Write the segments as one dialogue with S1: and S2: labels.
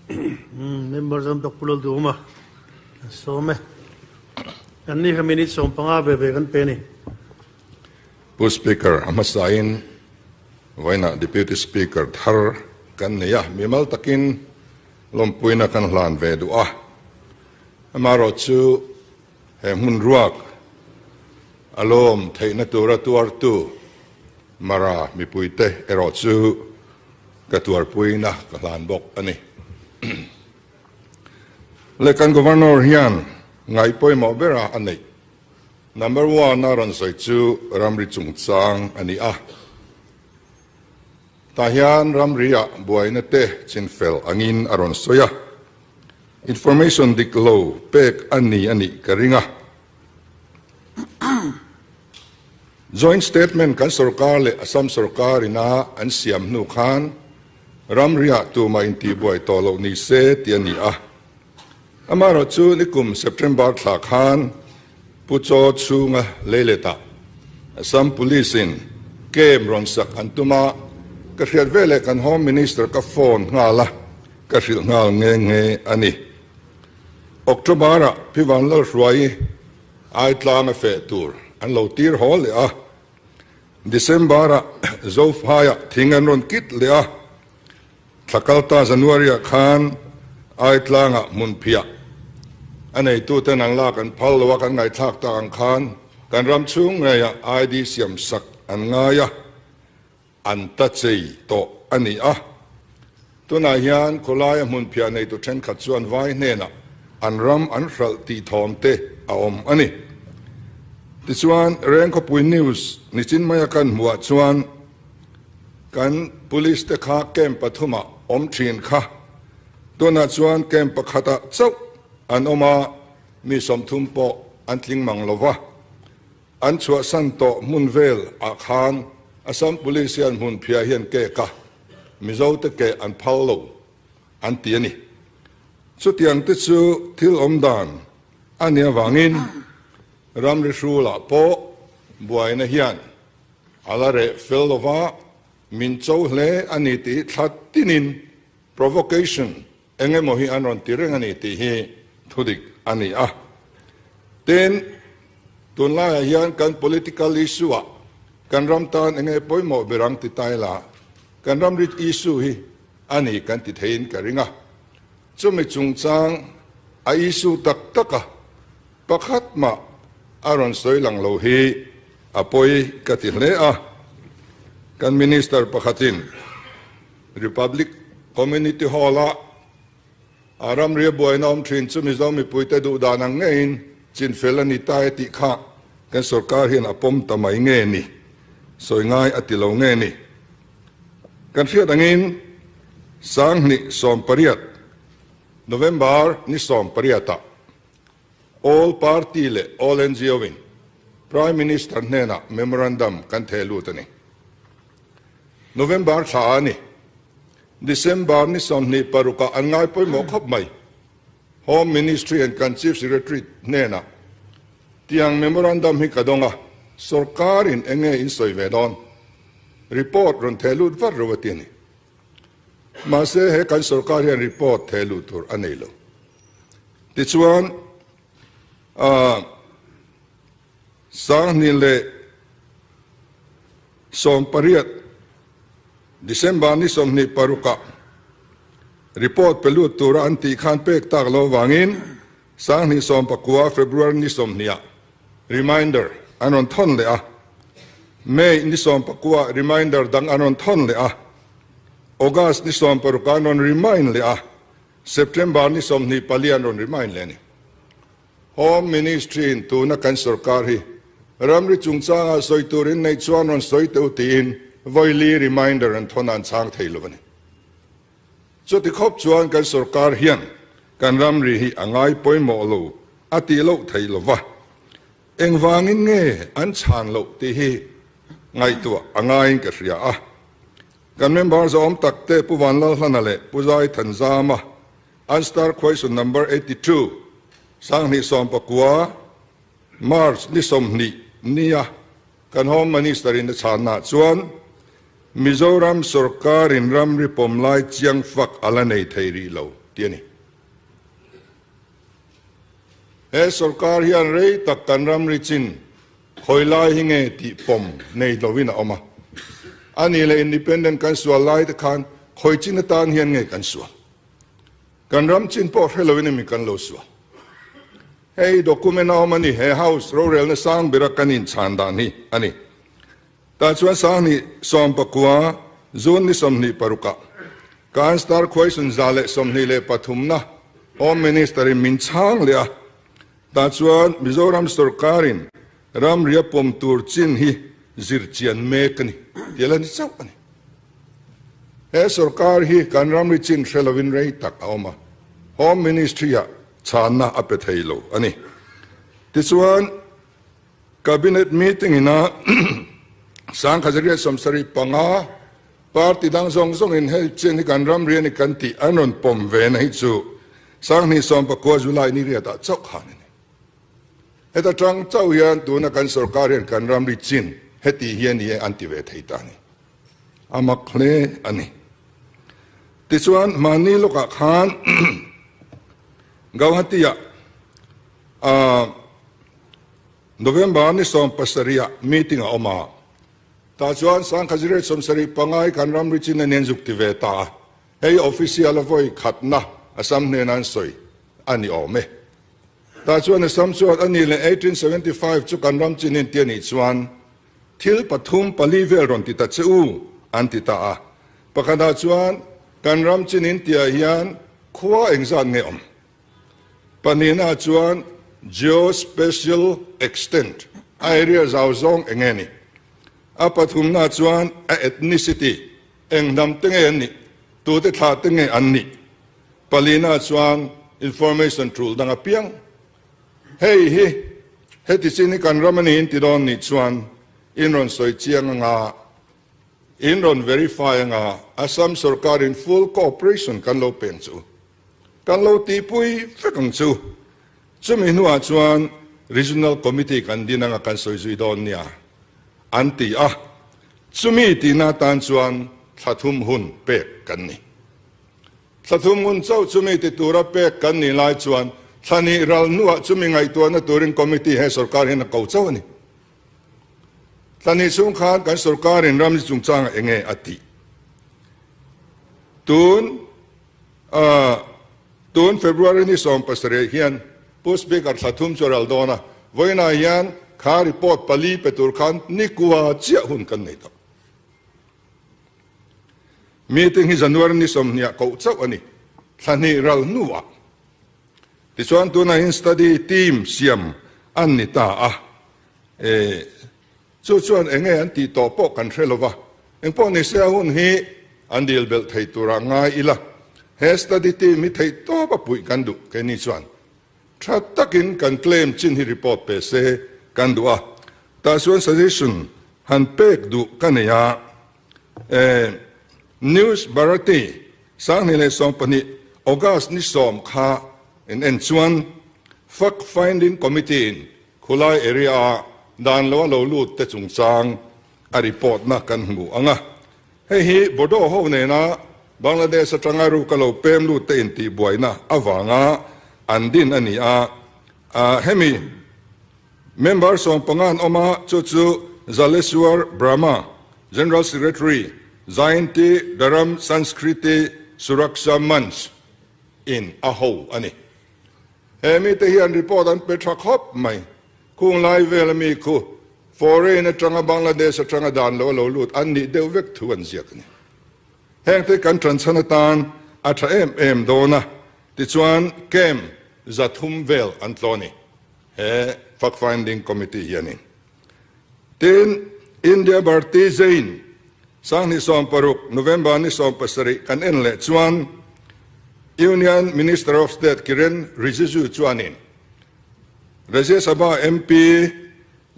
S1: Member zam tak Pu Lalduhawma kan sawm e. Kan ni kha minute 15 ve ve kan pe a ni.
S2: Pu Speaker, a hmasain vawiinah Deputy Speaker thar kan nei a, mimal takin lawmpuina kan hlan ve duh a. Amaherawhchu he hmun ruak a lawm theihna tura tuartu Mara mipuite erawh chu ka tuarpuina ka hlan bawk a ni. Le kan Governor hian ngaih pawimawh bera a neih number one a rawn sawi chu ramri chungchang a ni a. Tah hian ramri-ah buaina te chinfel angin a rawn sawi a. Information dik lo pek a ni a nih ka ring a. Joint statement kan sorkar leh Assam sorkar ina an siam hnu khan ramriah tumah intihbuai tawh loh ni se tih a ni a. Amaherawh chu nikum September thla khan Pu Chaw chhunga leiletah Assam Police in camp rawn sak an tum a, ka hriat veleh kan Home Minister ka phone nghal a, ka hrilh nghal nghe nghe a ni. October-ah Phivan Lalhruai Aitlang a feh tur an lo tir haw leh a, December-ah Zophaiah thing an rawn kit leh a, thla kalta January-ah khan Aitlangah hmunphiah a neituten an lak an phal lo a, kan ngaihthlak tak ang khan kan ram chhung ngeiah ID siam sak an ngai a. An ta chei tawh a ni a. Tunah hian khawlaia hmunphiah neitu thenkhat chuan vai hnenah an ram an hralh tih thawm te a awm a ni. Tichuan, Rengkhawpui News nichin maia kan hmuhah chuan kan Police te kha camp pathumah awm thin kha tunah chuan camp pakhatah chauh an awm a, mi 30 pawh an tling mang lo va. An chhuahsan tawh hmun vel ah khan Assam Police hian hmun phiah hian kek a, Mizo te keh an phal lo an ti a ni. Chutiang te chu thil awm dan a nih avangin ramri hrulah pawh buaina hian a la reh fel lo va, min cho hle a ni tih thla tinin provocation Eng emaw hi an rawn ti reng a ni tih hi thudik a ni a. Tin, tunlaiah hian kan political issue-ah kan ram tan eng nge pawimawh ber ang ti ta ila, kan ram rit issue hi a ni kan ti theiin ka ring a. Chumi chungchang a issue tak taka pakhat mah a rawn sawi lang lo hi a pawi ka ti hle a. Kan Minister pakhatin Republic Community Hall-a a ramria buaina awm thin chu Mizo mipuite duh dan ang ngeiin chinfel a ni ta e tih kha kan sorkar hian a pawm ta mai nge ni? Sawi ngai a ti lo nge ni? Kan hriat angin 2018 November ni 18-ah All Party leh All NGO-in Prime Minister hnenah memorandum kan theh lut a ni. November thla a ni. December ni 26 ah an ngai pawimawh khawp mai. Home Ministry and kan Chief Secretary hnenah tiang memorandum hi ka dawng a, sorkarin eng nge in sawi ve dawn? Report rawn theh lut vat ro a ti a ni. Mahse he kan sorkar hian report theh luh tur a nei lo. Tichuan, 2018 December ni 26 ah report pe lut tura an tih khan pek tak lo vangin 2019 February ni 20 ah reminder an rawn thawn leh a, May ni 19 ah reminder dang an rawn thawn leh a, August ni 16 ah an rawn remind leh a, September ni 24 an rawn remind leh a ni. Home Ministry in tuna kan sorkar hi ramri chungchangah sawi turin neih chuan rawn sawi teh u tiin vawili reminder an thawn a an chhang thei lo a ni. Chuti khawp chuan kan sorkar hian kan ramri hi a ngai pawimawh lo a tih loh thei lo va, engvangin nge an chhan loh tih hi ngaihtuah a ngaiin ka hria a. Kan member zawm tak te Pu Vanlalhlana leh Pu Zai Thanzama an star question number 82, 2019, March ni 20 nia kan Home Minister in a chhanna chuan Mizoram sorkarin ramri pawm lai chiang fak a la nei thei rih lo. tih a ni. He sorkar hian rei tak kan ramri chin khawi lai hi nge tih pawm nei lovin a awm a. A nih leh independent kan sual lai te khan khawi chin atan hian nge kan sual? Kan ram chin pawh hre lovin emi kan lo sual? Hei document a awm a ni, he House rorelna sang bera kan inchhan dan hi a ni. Tah chuan Sanghnih 19 June ni 26 ah kan Star Khuaisun 123 na Home Minister in min chhang leh a. Tah chuan Mizoram sorkarin ramria pawm tur chin hi zir chian mek a ni tih a la ni chauh a ni. He sorkar hi kan ramri chin hre lovin rei tak a awm a, Home Ministry ah chhanna a pe thei lo a ni. Tichuan, Cabinet meeting ina 1975 party dang zawng zawngin hei chin hi kan ramri a ni kan tih an rawn pawm ve na hi chu 2019 July ni riatah chauh khan a ni. Heta tang chauh hian tuna kan sorkar hian kan ramri chin heti hi a ni e an ti ve thei ta a ni. A mak hle a ni. Tichuan mahni lawkah khan Gauhati-ah November ni 17 ah meeting a awm a, tah chuan 1975 i kan ramri chin a nen zuk ti ve ta a, hei official a vawi khatna Assam hnena an sawi a ni awm e. Tah chuan Assam chuan a ni leh 1875 chu kan ram chin in ti a nih chuan thil pathum pali vel rawn ti ta che u an ti ta a, pakhatah chuan kan ram chin in tihah hian khua engzat nge awm? Pahnihna chuan Geospatial extent, a area zau zawng eng nge ni? A pathumna chuan a ethnicity, eng hnam te nge an nih, tute thlah te nge an nih? Palina chuan information tul dang apiang. Hei hi heti chin hi kan ram a niin ti dawn nih chuan in rawn sawi chiang anga in rawn verify anga Assam sorkarin full cooperation kan lo peng chu. Kan lo tihpui vek ang chu. Chumi hnuah chuan Regional Committee kan din anga kan sawi zui dawn nia an ti a. Chumi tihna atan chuan thla thum hun pek kan ni. Thla thum hun chauh chumi ti tura pek kan nih lai chuan thla nih ral hnuah chumi ngaihtuahna turin Committee he sorkar hian a ko chauh a ni. Thla nih chhung khan kan sorkarin ramri chungchangah enge a tih? Tun Tun February ni 17 hian Pu Speaker thla thum chu a ral dawn a, vawiinah hian kha report pali pe tur khan ni kua chiah hun kan nei tawh. Meeting hi January ni 20 ah koh chauh a ni, thla hnih ral hnuah. Tichuan tunah hian study team siam an ni ta a, Chu chuan eng nge an tih tawh pawh kan hre lo va, engpawh ni se a hun hi an dil belh thei turah ngai ila, he study team hi theih tawp a puih kan duh keini chuan tha takin kan claim chin hi report pe se kan duh a, tah chuan suggestion han pek duh ka nei a, e News Bharati 2012 August ni 10 kha in en chuan Fact Finding Committee in Khulai area ah dan lo a lo lut te chungchang a report na kan hmu ang a. Hei hi Bodo ho nena Bangladesh atanga ruk a lo pem lut te intihbuaina avanga an din a ni a. Hemi member 15 an awm a, chu chu Jaleswar Brahma, General Secretary, Jayanti Dharam Sanskriti Suraksha Manch in a ho a ni. He mite hian report an pe tha khawp mai. Khung lai vel ami khu foreign atanga Bangladesh atanga dan lo a lo lut an nih deuh vek thu an ziak a ni. Hengte kan tanchhan atan a tha em em dawn a, tichuan camp 300 vel an tlaw a ni he fact finding committee hianin. Tin, India Bharti Jain 2016 November ni 17 kan en leh chuan Union Minister of State Kiren Rijiju chuanin Rajya Sabha MP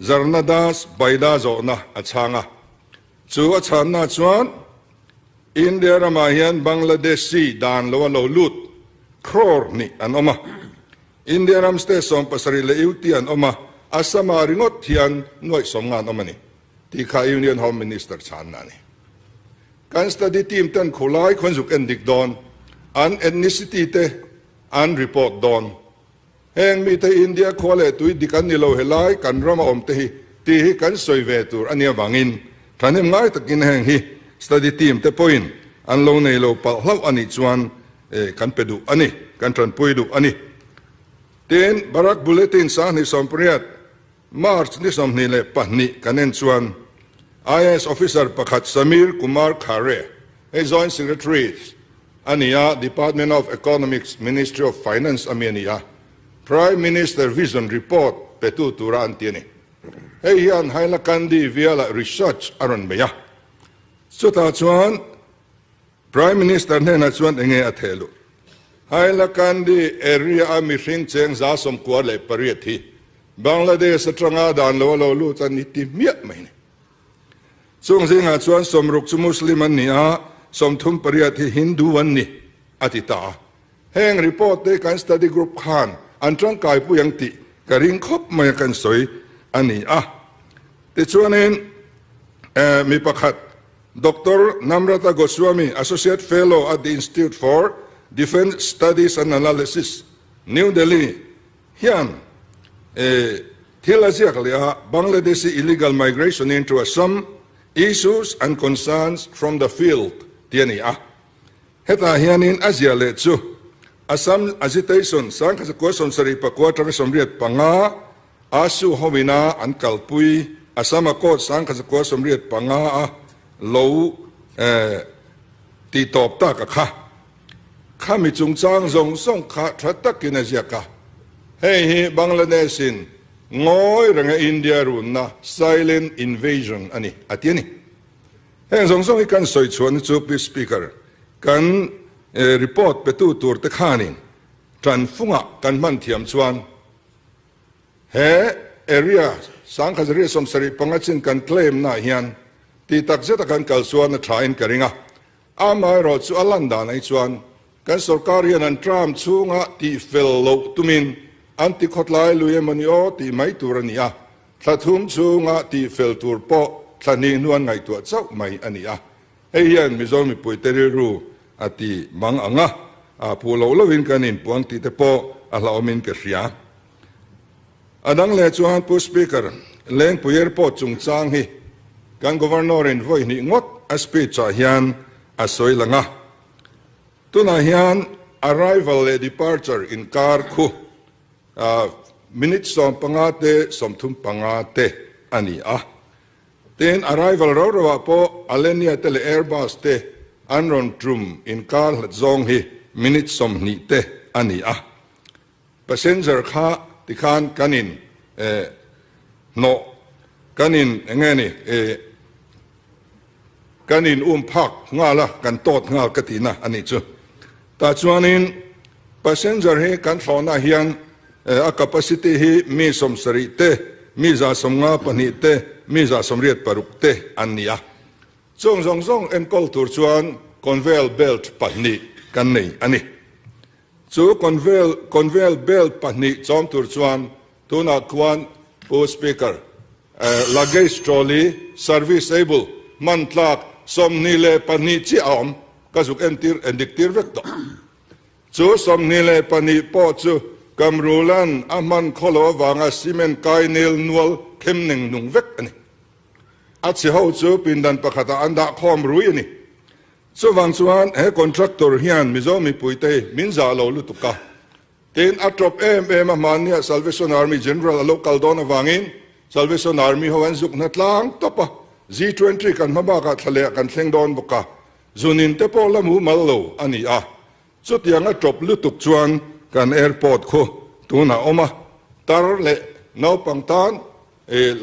S2: Zarna Das Baida zawhna a chhang a, chu a chhanna chuan India ramah hian Bangladeshi dan lo a lo lut crore nih an awm a, India ram state 70 leh UT an awm a, Assam-ah ringawt hian nuaih 50 an awm a ni tih kha Union Home Minister chhanna a ni. Kan study team ten khulai khawn zuk en dik dawn. An ethnicity te an report dawn. Heng mite India khua leh tui dik an ni lo helai kan rama awm te hi tih hi kan sawi ve tur a nia vangin thahnem ngai takin heng hi study team te pawhin an lo nei lo palh hlauh a nih chuan kan pe duh a ni, kan tanpui duh a ni. Tin, Barak Bulletin 2018 March ni 22 kan en chuan IAS officer pakhat Samir Kumar Khare, hei Joint Secretary a ni a, Department of Economics, Ministry of Finance ami a ni a, Prime Minister Vision Report petu tura an ti a ni. Hei hian Hailakandi vialah research a rawn bei a, chutah chuan Prime Minister hnenah chuan enge a theh luh? Hailakandi area a mihring cheng 98 hi Bangladesh atanga dan lo a lo lut a ni ti hmiah mai ni. Chung zingah chuan 60 chu Muslim an ni a, 38 hi Hindu an ni, a ti ta a. Heng report te kan study group khan an tangkaipui ang tih ka ring khawp mai a kan sawi a ni a. Tichuanin mi pakhat Doctor Namrata Goswami, Associate Fellow at the Institute for Defence Studies and Analysis, New Delhi hian thil a ziak leh a, Bangladeshi illegal migration into Assam, Issues and Concerns from the Field tih a ni a. Hetah hianin a ziah leh chu Assam Agitation 1979 atanga 85 ASU hoina an kalpui Assam Accord 1985 a lo tih tawp tak a kha. Khami chungchang zawng zawng kha tha takin a ziak a. Hei hi Bangladesh in ngawi renga India runna silent invasion a ni a ti a ni. Heng zawng zawng hi kan sawi chhuahna chu Pi Speaker, kan report petu tur te khanin tan fungah kan hman thiam chuan he area 1975 chin kan claim naah hian tih tak zeta kan kal chuan a thain ka ring a. Amaherawh chu a lan dan ai chuan kan sorkar hian an term chhunga tih fel loh tumin an ti khawtlai lui emawni aw tih mai tur a ni a. Thla thum chhunga tih fel tur pawh thla hnih hnuan ngaihtuah chauh mai a ni a. Hei hian Mizo mipuite rilru a ti mang ang a, a phu loh lohin kan inpuang tih te pawh a hlauhawmin ka hria. A dang leh chuan Pu Speaker, Lengpui Airport chungchang hi kan Governor-in vawi hnih ngawt a speech-ah hian a sawi lang a. Tunah hian arrival leh departure inkar khu minute 15 te 35 te a ni a. Tin, arrival rau rauah pawh Alenia te leh Airbus te an rawn tum inkar hlat zawng hi minute 20 te a ni a. Passenger kha tikhan kan in hnawh, kan in eng nge ni, kan in um phak nghal a, kan tawt nghal ka tihna a nih chu. Tah chuanin passenger hi kan thlawhna hian a capacity hi mi 70 te, mi 152 te, mi 186 te an ni a. Chung zawng zawng enkawl tur chuan conveyor belt pahnih kan nei a ni. Chu conveyor belt pahnih chawm tur chuan tunah khuan Pu Speaker, luggage trolley service able hman tlak 22 chiah a awm, ka zuk entir endik tir vek tawh. Chu 22 pawh chu Kamrulan a hman khawlo avanga cement kai nel nual khem neng nung vek a ni. A chhe ho chu pindan pakhatah an dah khawm rui a ni. Chuvang chuan he contractor hian Mizo mipuite min zah lo lutuk a, tin a tawp em em a hmannia Salvation Army General a lo kal dawn avangin Salvation Army ho an zuk hna tlang tawp a, G20 kan hma bakah thla leh kan thleng dawn bawk a, zunin te pawh la mu mal lo a ni a, chutiang a tawp lutuk chuan kan airport khu tunah awm a, tar leh naupang tan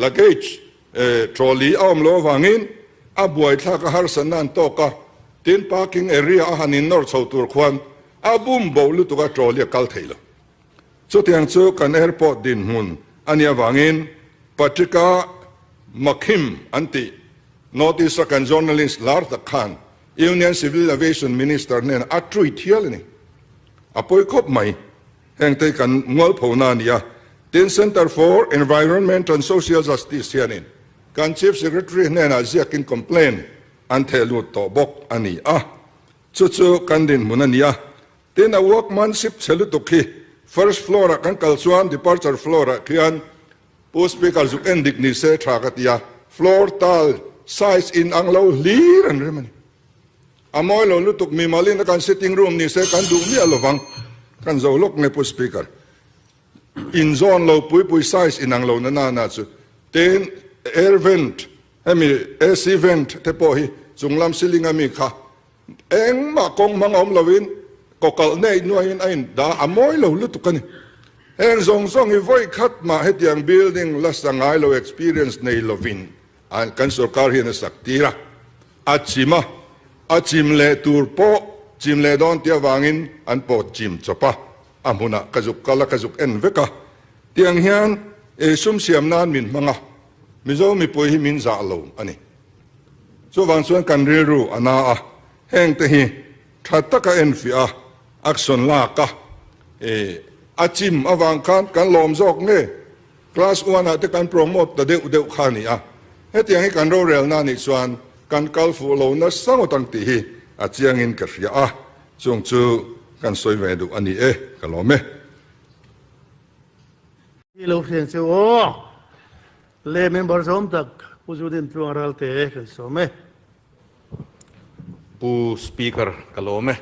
S2: luggage trolley a awm loh avangin a buaithlak a harsatna an tawk a, tin parking area a han innawr chho tur khuan a bum bo lutuk a trolley a kal thei lo. Chutiang chu kan airport dinhmun a nih avangin Patrika Makhim an tih North East a kan journalist lar tak khan Union Civil Aviation Minister hnenah a tweet hial a ni. A pawi khawp mai. Hengte kan mualphona a ni a, tin Centre for Environment and Social Justice hianin kan Chief Secretary hnenah ziakin complaint an theh lut tawh bawk a ni a, chu chu kan dinhmun a ni a. Tin, a workmanship chhe lutuk hi first floor ah kan kal chuan departure floor ah khian Pu Speaker zuk en dik ni se tha ka ti a, floor tile size in ang lo hlir an rem a ni. A mawi lo lutuk mimal in a kan sitting room ni se kan duh miah lovang, kan zo lawk nge Pu Speaker. In zawn lo pui pui size in ang lo na na na chu. Tin, air vent hemi AC vent te pawh hi chunglam ceiling a mi kha Engmah kawng hmang awm loin kawkalh nei nuaiin a indah a mawi lo lutuk a ni. Heng zawng zawng hi vawi khat mah hetiang building la sa ngai lo experience nei lovin kan sorkar hian a sak tir a, a chim a, a chim leh tur pawh chim leh dawn tih avangin an pawt chim chawp a, a hmunah ka zuk kal a ka zuk en vek a, tiang hian sum siam nan min hmang a, Mizo mipui hi min zah lo a ni. Chuvang chuan kan rilru a na a, heng te hi tha taka enfiah a, action lak a, e a chim avang khan kan lawm zawk nge? Class one ah te kan promote ta deuh deuh kha a ni a, hetiang hi kan rorelna anih chuan kan kal fuh lo nasa ngawt ang tih hi a chiangin ka hria a, chung chu kan sawi ve duh a ni e, ka lawm e.
S1: I lo hriang che aw. Le member zawm tak Pu Zudin Tluang Ralte kan sawm e.
S3: Pu Speaker ka lawm e.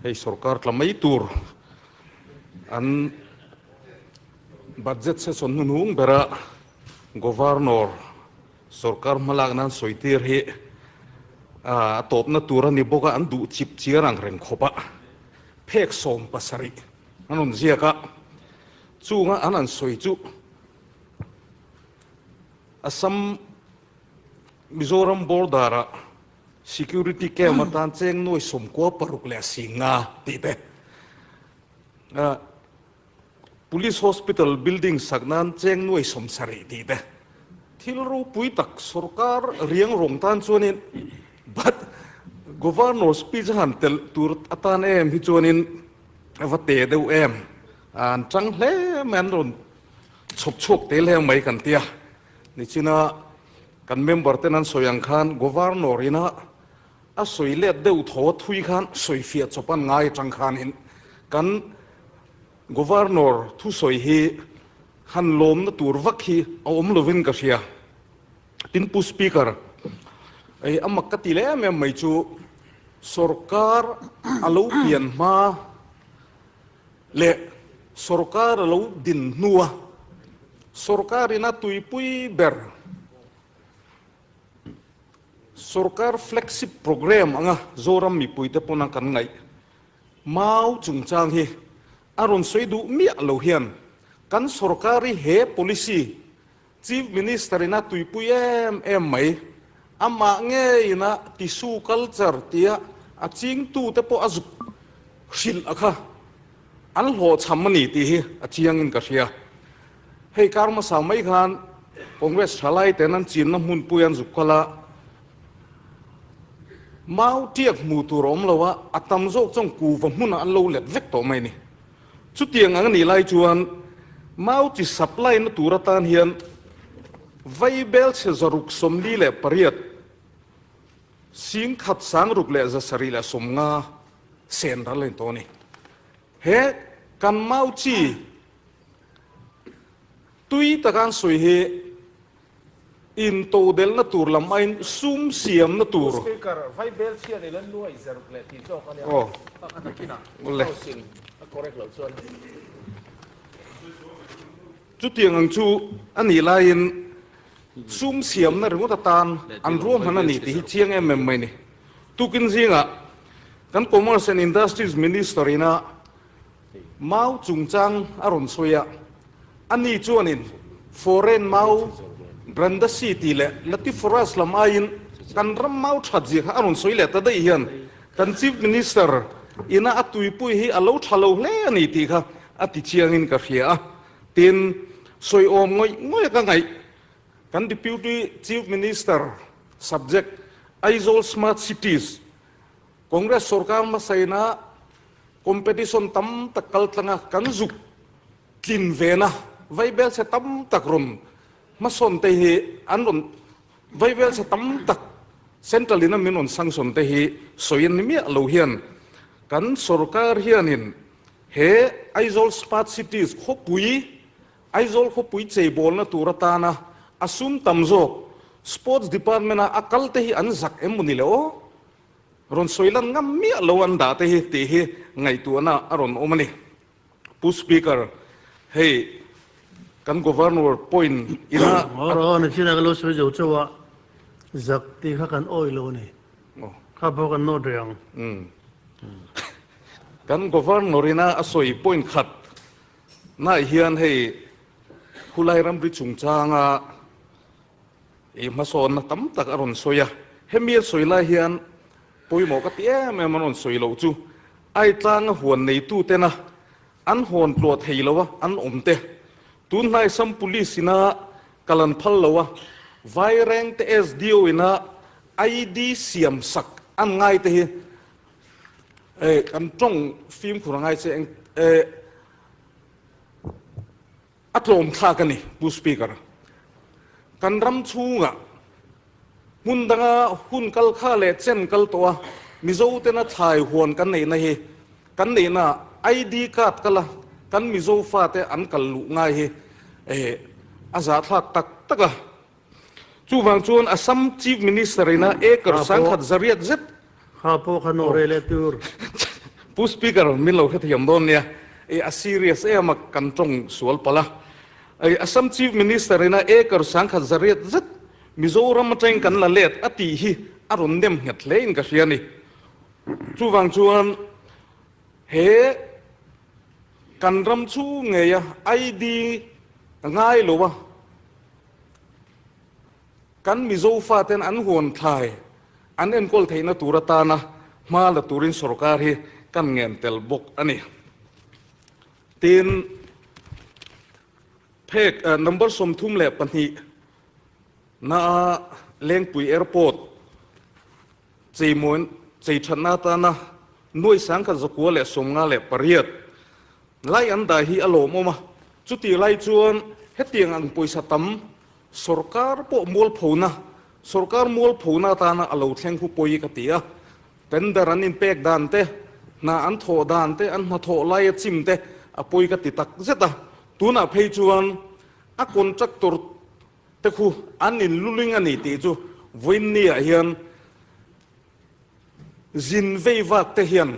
S3: Hei sorkar tla mai tur an budget session hnuhnung bera Governor sorkar hmalak nan sawi tir hi a tawpna tur a ni bawk a, an duh chip chiar ang reng khawp a, phek 70 an rawn ziak a, chunga an han sawi chu Assam Mizoram border ah security camp atan cheng nuai 96 leh 50 tih te, Police Hospital building sak nan cheng nuai 70 tih te, thil ropui tak sorkar riang rawng tan chuanin but Governor speech a han telh tur atan em hi chuanin a va te deuh em, an tang hle mai an rawn Chhawp chhuak tel heng mai kan tia. Nichina kan member ten an sawi ang khan Governor ina a sawi let deuh tho thui khan sawi fiah chawp an ngai atang khanin kan Governor thusawi hi han lawmna tur vak hi a awm lovin ka hria. Tin Pu Speaker, ei a mak ka ti leh em em mai chu sorkar a lo pian hma leh sorkar a lo din hnua sorkarin a tuipui ber sorkar flagship programme anga Zoram mipuite pawna kan ngaih mau chungchang hi a rawn sawi duh miah lo hian kan sorkar hi he policy Chief Minister in a tuipui em em mai. Amah ngeiin a tissue culture tia a chingtute pawh a zuk hrilh a kha an hlawhchham a ni tih hi a chiangin ka hria. Hei kar hmasa mai khan Congress thalai ten an chinna hmunpui an zuk kal a, mau tiak hmu tur a awm lo a, a tam zawk chuan kuva hmunah an lo let vek tawh mai a ni. Chutiang ang a nih lai chuan mau chi supply na tur atan hian vaibelchhe 648, 1650 sen ral a ni tawh a ni. He kan mau chi tui taka an sawi hi Intodelhna tur lam aiin sum siamna tur.
S4: Speaker, Vaibelchhia ni lan nuai zaruk leh tih zawk a nia.
S3: Aw.
S4: A nakinah
S3: Ule.
S4: House in a correct loh chuan.
S3: Chutiang ang chu a nih laiin sum siamna ringawt atan an ruahman a ni tih hi chiang em em mai ni. Tukin zingah kan Commerce and Industries Minister ina Mau chungchang a rawn sawi a, ani chuanin foreign mau Brandasi tih leh Latiforas lam aiin kan ram mau that zia kha a rawn sawi leh ta daih hian kan Chief Minister ina a tuipui hi a lo tha lo hle a ni tih kha a ti chiangin ka hria a. Tin, sawi awm ngawih ngawih a ka ngaih kan Deputy Chief Minister subject Aizawl Smart Cities Congress sorkar hmasaina Competition tam tak kal tlanga kan zuk tlin vena vaibelchhe tam tak rawn hmasawn te hi an rawn vaibelchhe tam tak central in a min rawn sanction te hi sawi an ni miah lo hian. Kan sorkar hianin he Aizawl Smart Cities khawpui, Aizawl khawpui cheibawlna tur atana a sum tam zawk Sports Department-a a kal te hi an zak em maw ni le aw? Rawn sawi lan ngam miah lo an dah te hi tih hi ngaihtuahna a rawn awm a ni. Pu Speaker, hei kan Governor point ina a.
S1: Aw rawh, nichinah ka lo sawi zo chauh a, zak tih kha kan awih lo a ni. Kha pawh kan nawt rih ang.
S3: Kan Governor ina a sawi point khat naah hian hei khulai ramri chungchanga i hmasawnna tam tak a rawn sawi a. Hemi a sawi lai hian pawimawh ka ti em em a rawn sawi loh chu Aitlanga huan neitutena an hawn tluah thei lo a an awm te, tunhnai Assam Police ina kal an phal lo a, Vairengte SDO ina ID siam sak an ngai te hi kan tawng fimkhur a ngai che eng A tlawm thlak a ni, Pu Speaker. Kan ram chhungah hmun danga hun kal kha leh chen kal tawh a, Mizo tena thlai huan kan neihna hi kan neihna ID card kala kan Mizo fate an kal luh ngai hi a zahthlak tak tak a. Chuvang chuan Assam Chief Minister ina acre 1800 zet
S1: Kha pawh kha nawh reh leh tur.
S3: Pu Speaker, min lo hrethiam dawn nia. I a serious em a, kan tawng sual palh a. I Assam Chief Minister ina acre 1800 zet Mizoram atangin kan la let a tih hi a rawn nem nghet hle in ka hria a ni. Chuvang chuan he kan ram chhung ngeia ID ngai lo a, Kan Mizo faten an huan thlai an enkawl theihna tur atana hma la turin sorkar hi kan ngen tel bawk a ni. Tin, phek number 32 naa Lengpui Airport cheimawi chei thatna atana nuai 1958 lai an dah hi a lawmawm a, chutih lai chuan hetiang ang pawisa tam Sorkar pawh mualphona, sorkar mualphona atana a lo thleng hu pawi ka ti a. Tender an inpek dan te, hna an thawh dan te, an hnathawh lai a chim te a pawi ka ti tak zet a. Tunah phei chuan a contractor te khu an inluling a ni tih chu vawiinniah hian zin vei vak te hian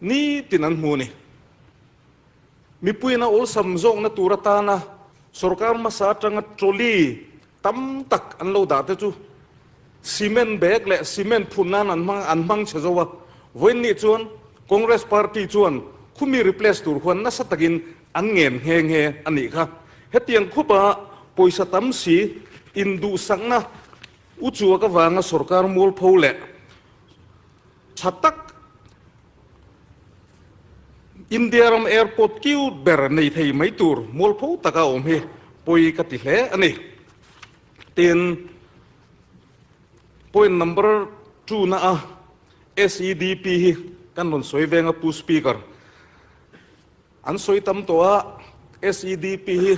S3: nitin an hmu a ni. Mipuiin a awlsam zawkna tur atana sorkar hmasa atanga trolley tam tak an lo dah te chu cement bag leh cement phun nan an hmang an hmang chhe zo a. Vawiin nih chuan Congress party chuan khumi replace tur khuan nasa takin an ngen nghe nghe a nih kha. Hetiang khupa pawisa tam si induhsakna uchuak avanga sorkar mualpho leh tha tak India ram airport cute ber nei thei mai tur mualpho taka awm hi pawi ka ti hle a ni. Tin, point number two na a SEDP hi kan rawn sawi veng a Pu Speaker. An sawi tam tawh a, SEDP hi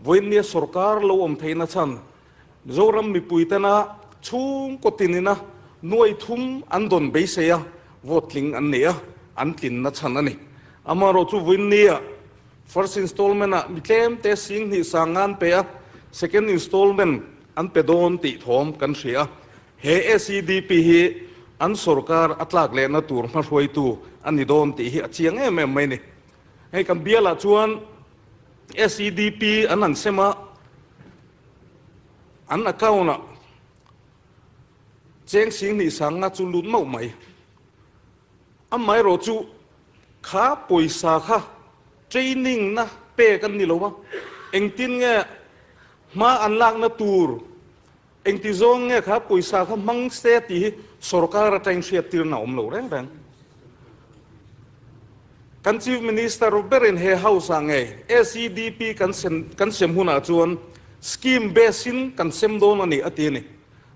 S3: vawiinnia sorkar lo awm theihna chhan Mizoram mipui tena chhungkaw tinina nuai thum an dawn beisei a, vote tling an nei a, an tlinna chhan a ni. Amaherawhchu vawiinnia first installment ah mi tlemte 2000 sang an pe a, second installment an pe dawn tih thawm kan hria a. He SEDP hi an sorkar a tlak lehna tur hmahruaitu a ni dawn tih hi a chiang em em mai a ni. Hei kan bialah chuan SEDP an han sem a, an account ah cheng 2000 sang nga chu lut mauh mai. Amaherawh chu kha pawisa kha training na pek an ni lo a, engtin nge hma an lakna tur Engti zawng nge kha pawisa kha hmang se tih hi sorkar atangin hriattirna a awm lo reng reng. Kan Chief Minister berin he House ah nge SEDP kan sem kan sem hunah chuan scheme base in kan sem dawn a ni a ti a ni.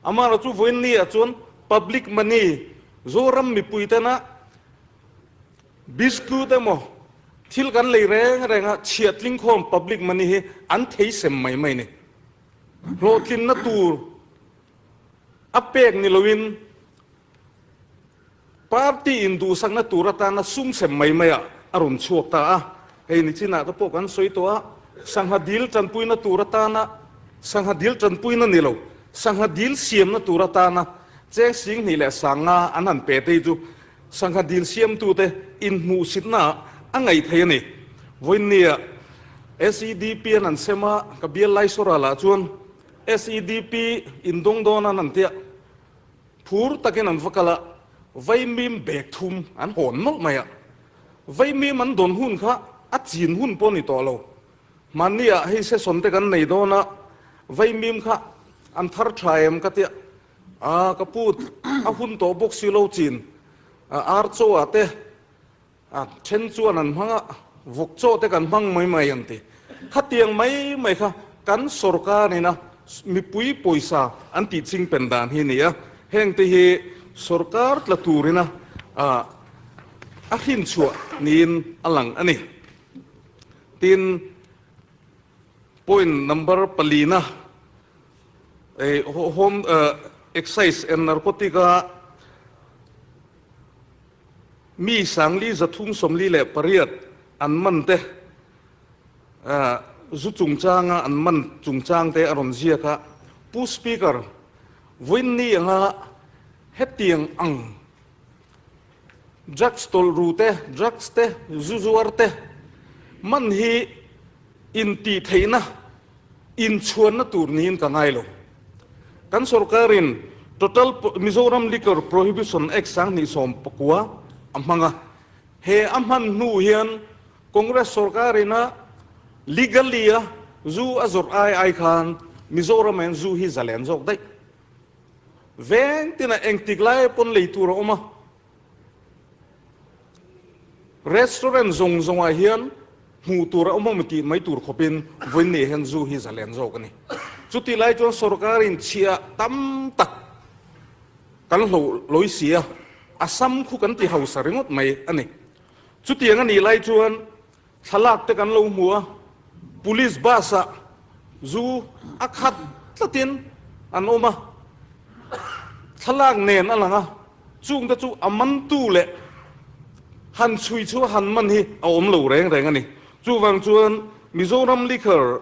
S3: Amaherawhchu chu vawiinni ah chuan public money Zoram mipui tena biscuit emaw thil kan lei reng reng a chhiatling khawm public money hi an thei sem mai mai a ni. Hlawhtlinna tur a pek ni loin Party induhsakna tur atana sum sem mai maiah a rawn chhuak ta a, hei nichinah te pawh kan sawi tawh a, sangha dil tanpuina tur atana, sangha dil tanpuina ni lo, sangha dil siamna tur atana cheng 2000 sanga an han pe te hi chu sangha dil siamtute inhmuhsitnaah a ngaih theih a ni. Vawiinnia SEDP an han sem a, ka bial Laisoralah chuan SEDP indawng dawn an han tia, Phur takin an va kal a, vaimim bag thum an hawn nawlh mai a. Vaimim an dawn hun kha a chin hun pawh a ni tawh lo. Hmanni ah hei session te kan nei dawn a, vaimim kha an thar tha em ka tia, aa ka pu a hun tawh bawk si lo chin ar chaw ah te A then chuan an hmang a, vawk chaw te kan hmang mai mai an ti. Khatiang mai mai kha kan sorkar ina mipui pawisa an tih ching pen dan hi a ni a. Heng te hi sorkar tla tur ina a hrinchhuah niin a lang a ni. Tin, point number palina, Home Excise and Narcotic a Mi 4348 an man te, zu chungchanga an man chungchang te a rawn ziak a. Pu Speaker, vawiinni anga hetiang ang drugs tawlh ru te, drugs te, zu zuar te man hi intihtheihna, inchhuanna tur niin ka ngai lo. Kan sorkarin Total Mizoram Liquor Prohibition Act 2019 a hmang a, he a hman hnu hian Congress sorkarin a legally a zu a zawrh ai ai khan Mizoram ah hian zu hi zalen zawk daih. Veng tina engtik lai pawn lei tur a awm a. Restaurant zawng zawngah hian hmuh tur a awm awm tih mai tur khawpin vawiin hian zu hi zalen zawk a ni. Chutih lai chuan sorkarin chhiah tam tak kan hloh lawi si a, a sam khu kan ti hausa ringawt mai a ni. Chutiang a nih lai chuan thlalak te kan lo hmu a, police bus ah zu a khat tlatin an awm a, thlalak nen a lang a, chung te chu a mantu leh han chhui chu han man hi a awm lo reng reng a ni. Chuvang chuan Mizoram Liquor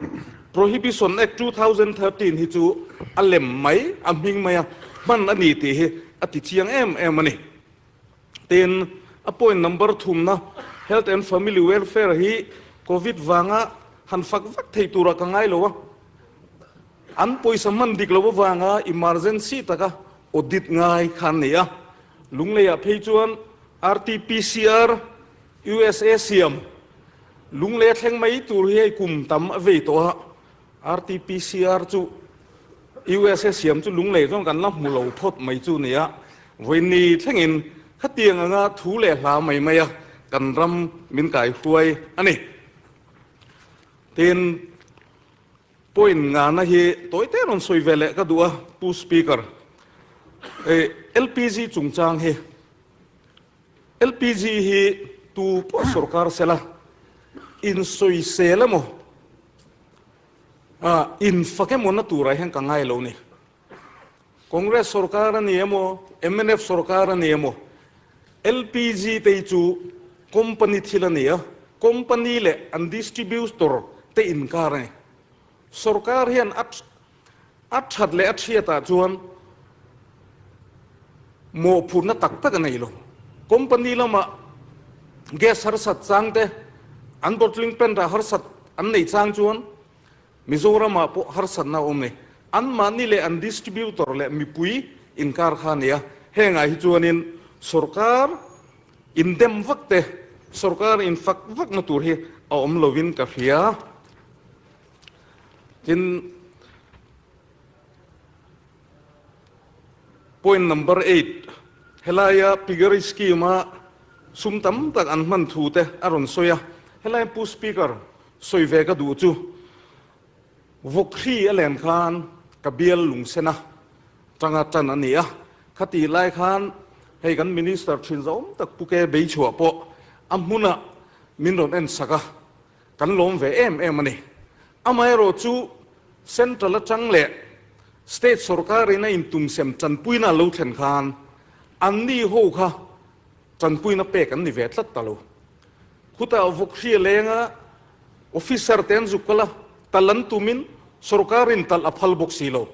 S3: Prohibition Act 2013 hi chu a lem mai, a hming mai a hman a ni tih hi a ti chiang em em a ni. Tin, a point number thumna Health and Family Welfare hi Covid vanga han fak vak thei turah ka ngai lo a. An pawisa hman dik lo avanga emergency taka audit ngai kha an nei a. Lungleiah phei chuan RTPCR USA siam Lunglei a thleng mai tur hi hei kum tam a vei tawh a. RTPCR chu USA siam chu lunglei chuan kan la hmu lo phawt mai chu nia, vawiinni thlengin khatiang anga thu leh hla mai mai a kan ram min kai hruai a ni. Tin, point ngana hi tawi te rawn sawi ve leh ka duh a, Pu Speaker. LPG chungchang hi LPG hi tu pawh sorkar sela insawisel emaw infak emaw na turah hian ka ngai lo ni. Congress sorkar a ni emaw, mnf sorkar a ni emaw, LPG te hi chu company thil a ni a, company leh an distributor te inkar a ni. Sorkar hian a A that leh a chhiatah chuan mawhphurhna tak tak a nei lo. Company lamah gas harsat chang te, an bottling plant ah harsat an nei chang chuan Mizoramah pawh harsatna a awm nei. Anmahni leh an distributor leh mipui inkar kha a ni a. Hengah hi chuanin sorkar indem vak te, sorkar infak vakna tur hi a awm lovin ka hria. Tin, point number eight, helaia piggery scheme a sum tam tak an hman thu te a rawn sawi a, helai Pu Speaker sawi ve ka duh chu vawkhri a len khan ka bial lungsen a tanga tan a ni a, khatih lai khan hei kan Minister thin zawm tak Pu Ke Beichhuah pawh a hmunah min rawn en sak a. Kan lawm ve em em a ni. Amaherawh chu Central atang leh State sorkarin a intumsem tanpuina a lo thlen khan anni ho kha Tanpuina pek an ni ve tlat ta lo. Khutah vawk hria lenga officer te an zuk kal a, tal an tumin sorkarin talh a phal bawk si lo.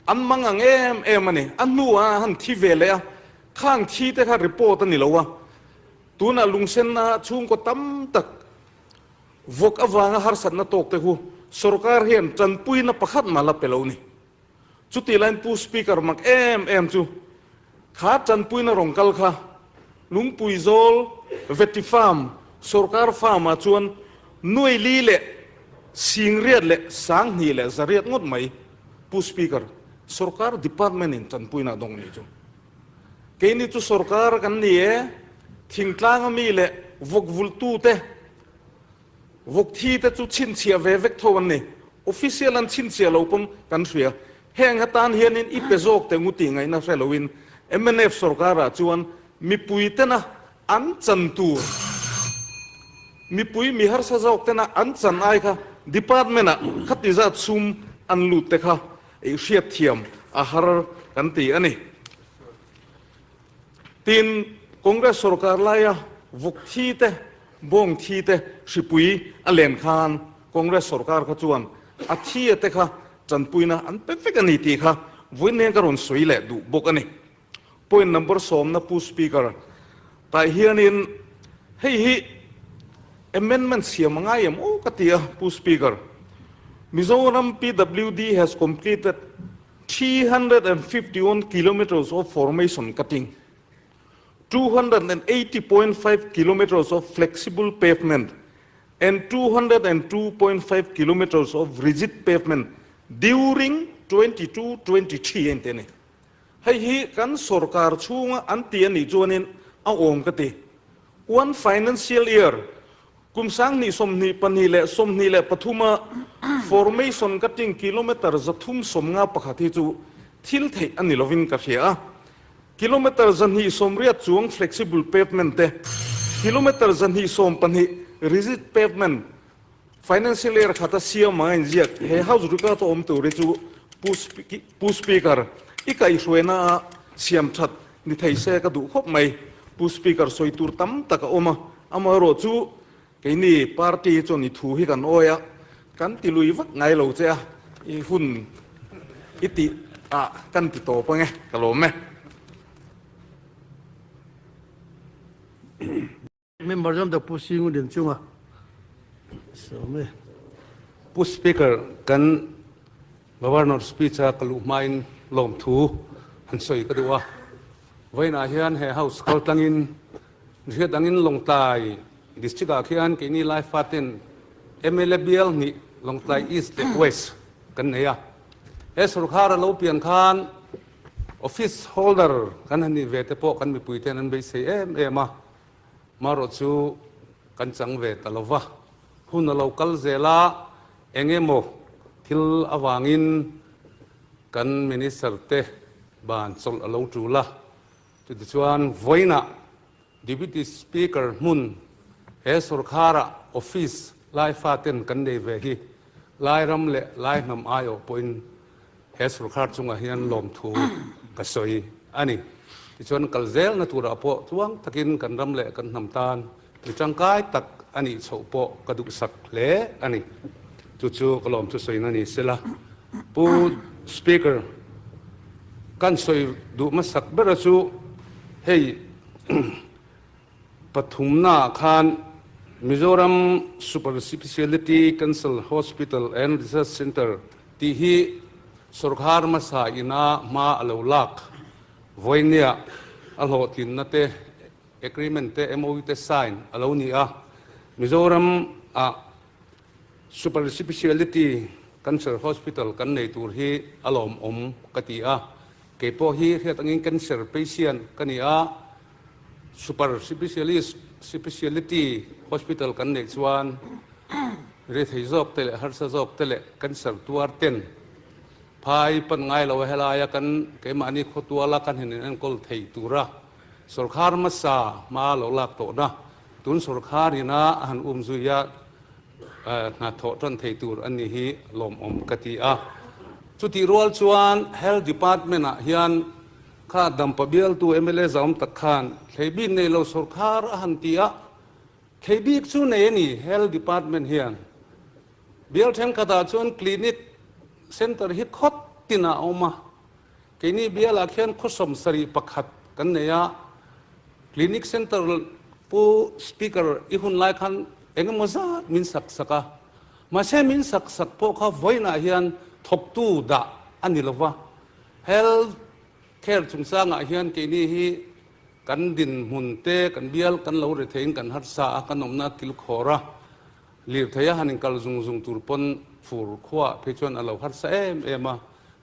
S3: An mang ang em em a ni. A hnuah a han thi ve leh a, khang thi te kha report a ni lo a. Tunah lungsenna chhungkaw tam tak vawk avanga harsatna tawk te khu sorkar hian tanpuina pakhat mah la pe lo ni. Chutih laiin Pu Speaker mak em em chu kha tanpuina rawn kal kha Lungpui Zawl Veti Farm sorkar farm ah chuan nuai li leh singriat leh sanghnih leh zariat ngawt mai Pu Speaker sorkar department in tanpuina a dawng ni chu. Keini chu sorkar kan ni e, thingtlang ami leh vawk vultu te Vawk thi te chu chhinchhiah ve vek tho an ni. Official an chhinchhiah lo pawn kan hria. Heng atan hianin i pe zawk teh ngu tih ngaihna hre loin mnf sorkarah chuan mipui tena an chan tur, mipui mi harsa zawk tena an chan ai kha department ah khati zat sum an lut te kha i hriatthiam a har kan ti a ni. Tin, Congress sorkar laia vawk thi te, bawng thi te hripui a len khan Congress sorkar kha chuan a thi a te kha tanpuina an pe vek a ni tih kha vawiin ka rawn sawi leh duh bawk a ni. Point number sawmna Pu Speaker, tah hianin hei hi amendment siam a ngai em aw ka ti a Pu Speaker. Mizoram PWD has completed 351 kilometres of formation cutting, 280.5 kilometres of flexible pavement and 202.5 kilometres of rigid pavement during 22-23 a inti a ni. Hei hi kan sorkar chhunga an ti a nih chuanin a awm ka ti. One financial year Kum 2022 leh 23 a formation ka ting kilometre 351 hi chu thil theih a ni lovin ka hria a. Kilometre 280 chuang flexible pavement te, kilometre 214 rigid pavement financial year khata siam anga inziak he House record a awm tur hi chu Pu Speaker i kaihhruaina a siam that ni thei se ka duh khawp mai. Pu Speaker sawi tur tam tak a awm a, amaherawh chu keini party chuan i thu hi kan awi a, kan ti lui vak ngai lo che a, i hun i tih ah kan ti tawp ange, ka lawm e.
S1: Member zawm tak Pu Singu Lian chunga sawm e.
S5: Pu Speaker, kan Governor speech a ka luh hmain lawmthu han sawi ka duh a. Vawiinah hian he House kal tlangin hriat angin Lawngtlai District ah khian keini Laifa ten mla bial hnih Lawngtlai East leh West kan nei a. He sorkar a lo pian khan Office holder kan han nih ve te pawh kan mipui ten an beisei em em a, marawh chu kan chang ve ta lo va. Hun a lo kal zel a, eng emaw thil avangin kan Minister te ban chawlh a lo tul a, chutichuan vawiinah Deputy Speaker hmun he sorkharah office lai faten kan nei ve hi Lairam leh Lai hnam aiawh pawhin he sorkar chungah hian lawmthu ka sawi a ni. Tichuan kal zelna turah pawh tluang takin kan ram leh kan hnam tan mi tangkai tak a nih chhoh pawh ka duhsak hle a ni. Chu chu ka lawmthu sawina ni sela. Pu Speaker, kan sawi duh hmasak bera chu hei pathumnaah khan Mizoram Super Speciality Cancer Hospital and Research Centre tih hi sawrkar hmasa ina hma a lo lak vawinia a hlawhtlinna te agreement te MOU te sign a lo ni a. Mizoram ah Super Speciality Cancer Hospital kan nei tur hi a lawmawm ka ti a, kei pawh hi hriat angin cancer patient ka ni a, Super Specialist Speciality Hospital kan neih chuan rethei zawk te leh harsa zawk te leh cancer tuar ten phai pan ngai lo a helaia kan keimahni khawtuala kan han inenkawl thei tura sawrkar hmasa hma lo lak tawhna Tun sawrkar ina a han um zui a, hna thawh tan thei tur an ni hi lawmawm ka ti a. Chutih rual chuan Health Department ah hian Kha Dampa bialtu mla zaum tak khan thlei bik nei lo sorkar a han ti a, thlei bik chu nei a ni Health Department hian. Bial thenkhatah chuan clinic center hi khawt tinah a awm a, keini bialah khian khaw 71 kan nei a, clinic center Pu Speaker i hun lai khan eng emaw zat min sak sak a, mahse min sak sak pawh kha vawiinah hian thawktu dah a ni lo va, Health care chungchangah hian keini hi kan dinhmun te, kan bial kan lo ri theiin kan harsa a, kan awmna a kilkhawr a, lirthei a han inkal zung zung tur pawn fur khuaah phei chuan a lo harsa em em a.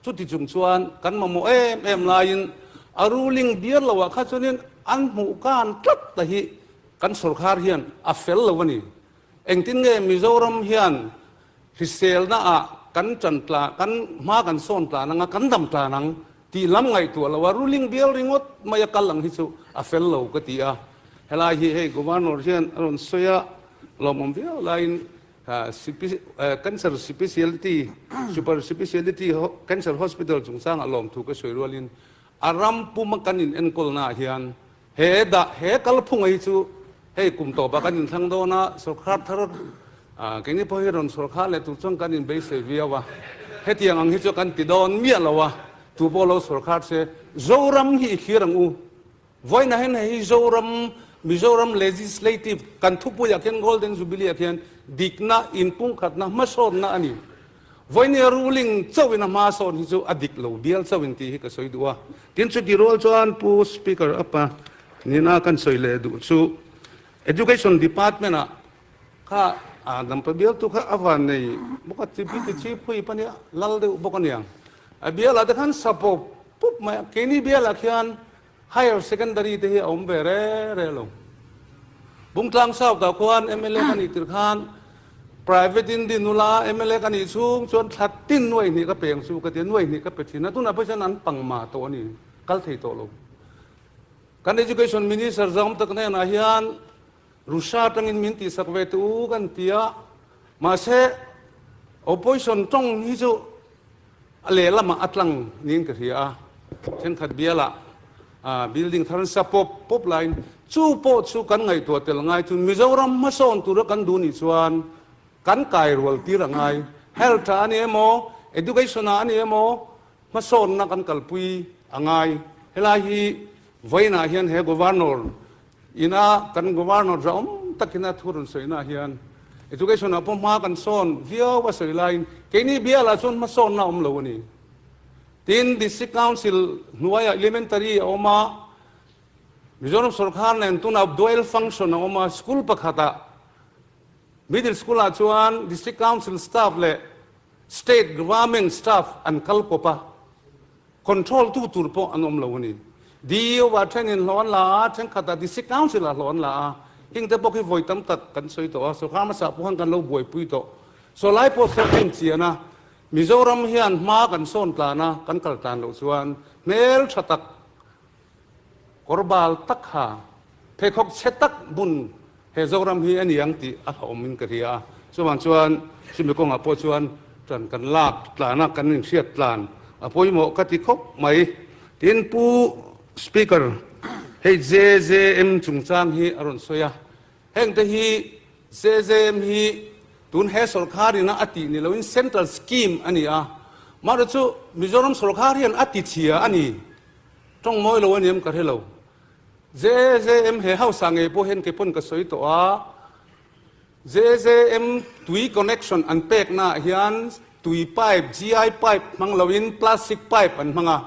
S5: Chuti chung chuan kan mamawh em em laiin a ruling bial loah kha chuanin an hmuh kan tlat ta hi kan sorkar hian a fel lo a ni. Engtin nge Mizoram hian hriselna ah kan tan tla, kan hma kan sawn tlan anga kan dam tlan ang tih lam ngaihtuah lo a, ruling bial ringawt mai a kal ang hi chu a fel lo ka ti a. Helai hi hei Governor hian a rawn sawi a, lawmawm viau laiin Cancer Speciality, Super Speciality Cancer Hospital chungchangah lawmthu ka sawi rualin a ram puma kan in enkawlnaah hian He dah he kalphunga hi chu hei kum tawpah kan inthlang dawn a, sorkar thar keini pawh hi rawn sorkar leh tur chuan kan inbeisei viau a, hetiang ang hi chu kan ti dawn miah lo a, tu pawh lo sorkar se Zoram hi i thlir ang u. Vawiinah hian hei hi Zoram, Mizoram Legislative kan thupuiah khian Golden Jubilee-ah khian dikna, inpumkhatna, hmasawnna a ni. Vawinia ruling chauhin a hma sawn hi chu a dik lo bial chauhin tih hi ka sawi duh a. Tin chuti rual chuan Pu Speaker apa nina kan sawi leh duh chu Education Department ah kha a dampa bialtu kha a van nei bawk a, chi ti chi phui pa nia lal deuh bawk a niang. A bialah te khan sa pawp pup mai a, keini bialah khian Higher Secondary te hi a awm ve re re lo. Bungtlang South ah khuan mla ka nih tir khan Private in din nula mla ka nih chhung chuan thla tin nuai hnih ka peng chu ka ti a, nuai hnih ka pe thin a, tunah pawh hian an pang mah tawh a ni, kal thei tawh lo. Kan Education Minister zawng tak hnenah hian Russia atangin min tihsak ve teh u kan ti a, mahse opposition tawng hi chu a lehlamah a tlang niin ka hria a, thenkhat bialah building thar an sa pawp pawp laiin chu pawh chu kan ngaihtuah tel ngai chu Mizoram hmasawn tura kan duh nih chuan kan kai rual tir a ngai, health ah a ni emaw, education ah a ni emaw hmasawnna kan kalpui a ngai. Helai hi vawiinah hian he Governor Ina kan Governor zahawm takin a thu rawn sawina hian Education ah pawh hma kan sawn viau a sawi laiin keini bialah chuan hmasawnna a awm lo a ni. Tin, District Council hnuaiah Elementary a awm a, Mizoram sawrkar nen tunah Dual Function a awm a, school pakhatah Middle School ah chuan District Council staff leh State Government staff an kal kawp a, Control tu tur pawh an awm lo a ni. DEO ah thenin hlawh an la a, thenkhatah District Council ah hlawh an la a. Heng te bawk hi vawi tam tak kan sawi tawh a, sawrkar hmasa pawh khan kan lo buaipui tawh. Saw lai pawh saw en chian a, Mizoram hian hma kan sawn tlan a, kan kal tlan loh chuan hmel tha tak, kawr bal tak kha, pheikhawk chhe tak bun he Zoram hi a ni ang tih a hlauhawm in ka hria a. Chuvang chuan chumi kawngah pawh chuan tan kan lak tlan a, kan inhriat tlan a pawimawh ka ti khawp mai. Tin, Pu Speaker, hei JJM chungchang hi a rawn sawi a, hengte hi JJM hi tun he sawrkar ina a tih ni loin Central Scheme a ni a, amaherawhchu Mizoram sawrkar hian a ti chhia a ni. Tawng mawi lo a ni em ka hre lo. JJM he hausa ngei pawh hian kei pawn ka sawi tawh a, JJM tui connection an pekna ah hian tui pipe, GI pipe hmang loin plastic pipe an hmang a.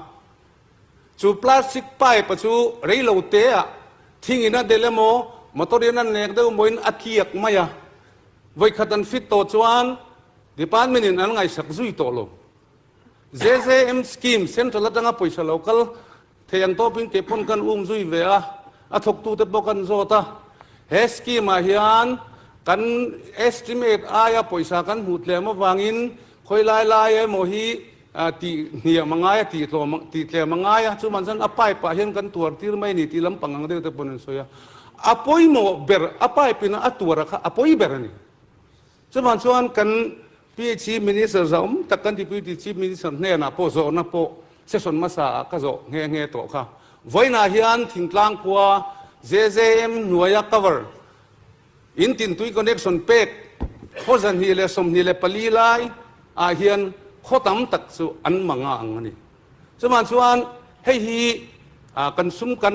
S5: Chu plastic pipe a chu rei lo te ah thing in a delh emaw, motor in a nek deuh emaw in a tliak mai a. Vawikhat an fit tawh chuan department in an ngaihsak zui tawh lo. JJM scheme central atanga pawisa lo kal thei ang tawpin kei pawn kan um zui ve a, a thawktute pawh kan zawt a. He scheme ah hian kan estimate aia pawisa kan hmuh tlem avangin khawi lai lai emaw hi tih hniam a ngai a, tih tlawm tih tlem a ngai a, chuman chuan a pipe ah hian kan tuar tir mai a ni tih lampang ang deuh te pawn an sawi a. A pawimawh ber a pipe in a tuar a kha a pawi ber a ni. Chuvang chuan kan PHE Minister zahawm tak kan Deputy Chief Minister hnenah pawh zawhna pawh. Session hmasa ah ka zawh nghe nghe tawh kha. Vawiinah hian thingtlang khua JJM hnuaia cover in tintui connection pek khaw 224 lai ah hian khaw tam tak chu an manga ang a ni. Chuvang chuan hei hi kan sum kan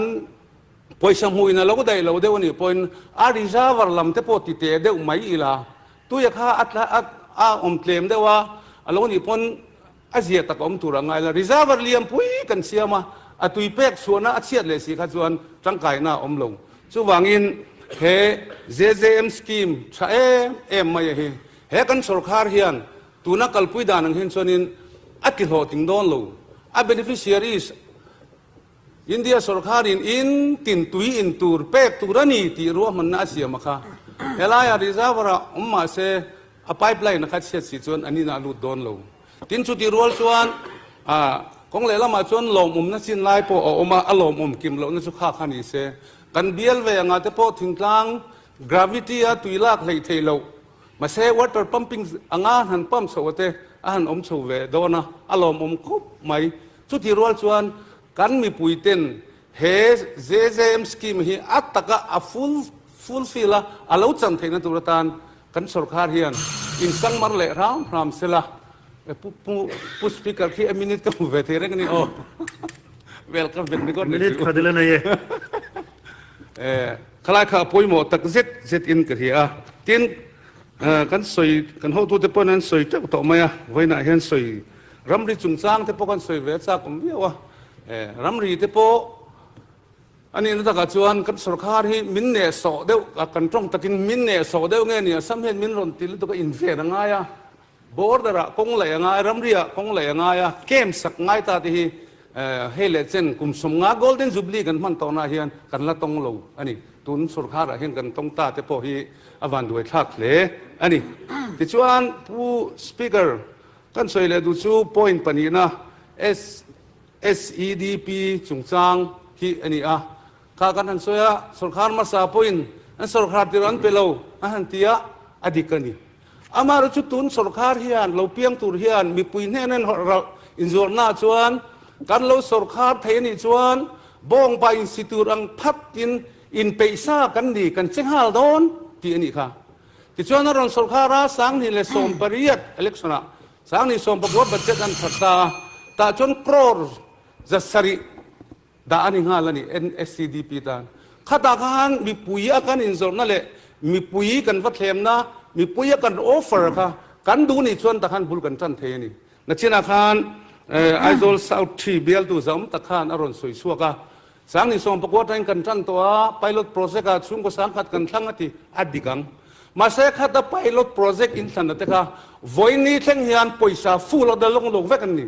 S5: pawisa hmuin a lo daih lo deuh a nih pawhin a reservoir lam te pawh ti teh deuh mai ila tuia kha a awm tlem deuh a, a lo nih pawn A zia tak awm tur a ngai la, reservoir lian pui kan siam a, a tui pek chhuahna a chhiat leh si kha chuan tangkaina a awm lo. Chuvangin he JJM scheme tha em em mai a hi, he kan sorkar hian tuna kalpui dan ang hian chuanin a ti hlawhtling dawn lo. A beneficiaries India sorkarin in tin tui in tur pek tur a ni tih ruahmanna a siam a kha. Helaia reservoir ah awm mah se a pipeline a kha chhiat si chuan an inah a lut dawn lo. Tin chutih rual chuan kawng lehlamah chuan lawmawmna chin lai pawh a awm a, a lawmawm kim lohna chu kha kha ni se. Kan bial ve anga te pawh thingtlang gravity a tui lak hleih theih loh mahse water pumping anga han pump chhoh a te a han awm chho ve dawn a, a lawmawm khawp mai. Chutih rual chuan kan mipui ten he JJM scheme hi a taka a full fulfill a a lo chan theihna tur atan kan sorkar hian insangmar leh hram hram sela. Pu pu pu Speaker khi a minute ka hmu ve thei reng a ni aw. Welcome vet ni kawt ni
S1: Minute kha dil a nei e.
S5: Khalai kha a pawimawh tak zet zet in ka hria a. Tin kan sawi kan hotute pawhin an sawi teuh tawh mai a, vawiinah hian sawi Ramri chungchang te pawh kan sawi ve chak awm viau a, ramri te pawh a nihna takah chuan kan sorkar hi min nehsawh deuh, kan tawng takin min nehsawh deuh nge ni Assam hian min rawn ti lutuk a, inven a ngai a, border ah kawng laih a ngai, ramri ah kawng laih a ngai a, camp sak ngai ta te hi hei leh chen kum 50 Golden Jubilee kan hman tawhnaah hian kan la tawng lo a ni. Tun sorkar ah hian kan tawng ta te pawh hi a vanduai thlak hle a ni. Tichuan Pu Speaker, Kan sawi leh duh chu point pahnihna SSEDP chungchang hi a ni a. Kha kan han sawi a, sorkar hmasa pawhin an sorkar tirh an pe lo a han ti a, a dik a ni. Amaherawhchu chu tun sorkar hian lo piang tur hian mipui hnena inzuarhnaah chuan kan lo sorkar thei a nih chuan bawngpa insi tur ang phatin inpeihsa kan ni, kan che nghal dawn tih a nih kha. Tichuan a rawn sorkar a, 2018 election ah 2019 budget an that ta a, tah chuan crore 700 dah a ni nghal a ni NSCDP tan. Khatah khan mipui a kan inzawrhna leh mipui kan va thlemna, mipui a kan offer kha kan duh nih chuan takhan bul kan tan thei a ni. Nachinah khan Aizawl South Thi bialtu zaum tak khan a rawn sawi chhuak a, 2019 atangin kan tan tawh a, pilot project ah chhungkaw sangkhat kan thlang a ti, a dik ang. Mahse khata pilot project in thlanna te kha vawiin thleng hian pawisa full a da lawng lawk vek an ni.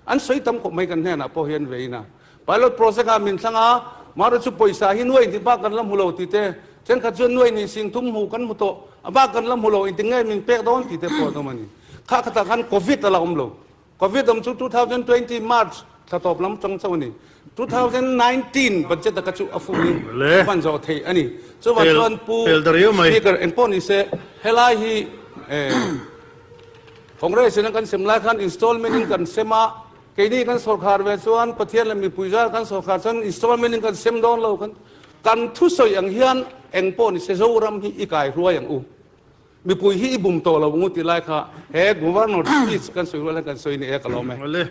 S5: An sawi tam khawp mai kan hnenah pawh hian vein a. Pilot project ah min thlang a, mahra chu pawisa hi nuai hnih bak kan la hmu lo ti te, thenkhat chuan nuai hnih sing thum hmu kan hmu tawh, a bak kan la hmu lo, engtin nge min pek dawn ti te pawh an awm a ni. Kha khatah khan Covid a la awm lo. Covid awm chu 2020 March thla tawp lam tang chauh a ni. 2019 budget a ka chu a full in a van zawh theih a ni. Chuvang chuan Pu Speaker eng pawh ni se helai hi Congress in a kan sem lai khan installment in kan sem a, keini kan sawrkhar ve chuan Pathian leh mipui zar kan sawrkhar chuan installment in kan sem dawn lo kan kan thusawi ang hian eng pawh ni se Zoram hi i kai hruai ang u. Mipui hi i bum tawh lo ngu ti lai kha he Governor speech kan sawi rual hian kan sawi ni e ka lawm e.
S1: Awle.